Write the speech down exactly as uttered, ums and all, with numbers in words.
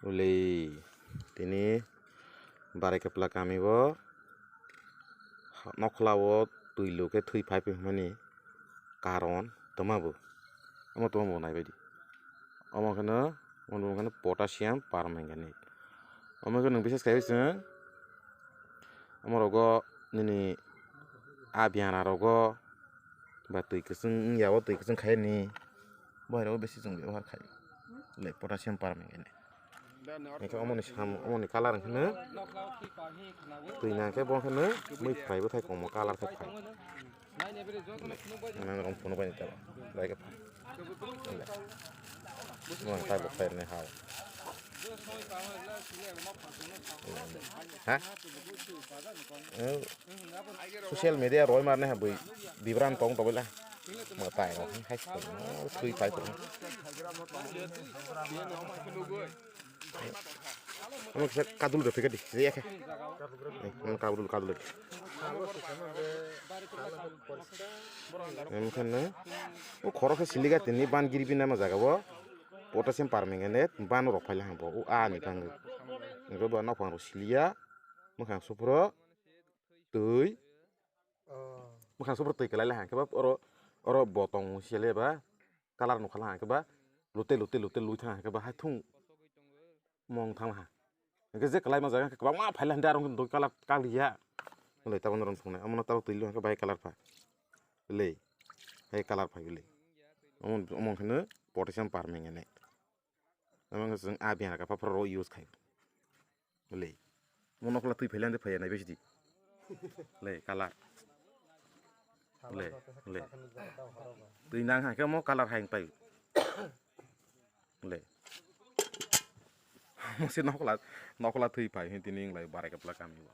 Uli tini Barai Kapla kami o nokla o twi lu khe thwi phai phai hwnmani karon twma bo, omo twma bo naibaidi. Omo kheno, omo kheno potassium permanganate. Omo kheno bises khai se, omo rogo nini a biana rogo ba twi kwchwng wngya o, twi kwchwng khai ni bo hai rogo besi chwng bebohar khai le potassium permanganate. Hingke omoni sam, omoni colour hingke no twi nang khe bo hingke no mui phai bwthai komo colour khe phai. Nang rong phunuk bai ni tebo bai khe phai. Mo ta bo phai ni hao. Ha? Eh, social media roi mar ne ha bui bibran tong to bela. Mo tai rong hai hai twi phai ko. Ano kisa kadul rw phika di, ya khe. Ano kadul, kadul rw. Ano khe no, o khoro khe siliga tini ban giri bina ma jaga o. Potassium permanganate ban rok phaila hang bo, o a ni tang. Ngo bo nok phang rok siliya, mwkhang suphro, twi, mwkhang suphro twi kwlai le hang khe ba oro, oro bo tong sele ba. Colour nukha lang khe ba lute lute lute lui thang khe ba hai thung mong thang ha. Hingke je kwlai ma jaga khe kwbangma phai lai hande arong doi colour kaliya. Wngkhe tabuk norok thungnai omono tabuk twi lio hingke bahai colour pha. Wle hai colour phai wle. Omo omo hwnkhe no potassium permanganate. Omo hwnkhe chwng a biana kapha phoro use khai. Le. Mo nokla twi phailande phaiya nai besidi. Le, colour. Le, le. Twi nang hai khe mo colour hai pai. Le. Mo se nokla, nokla twi phai hin tini nglai Barai Kapla kami o.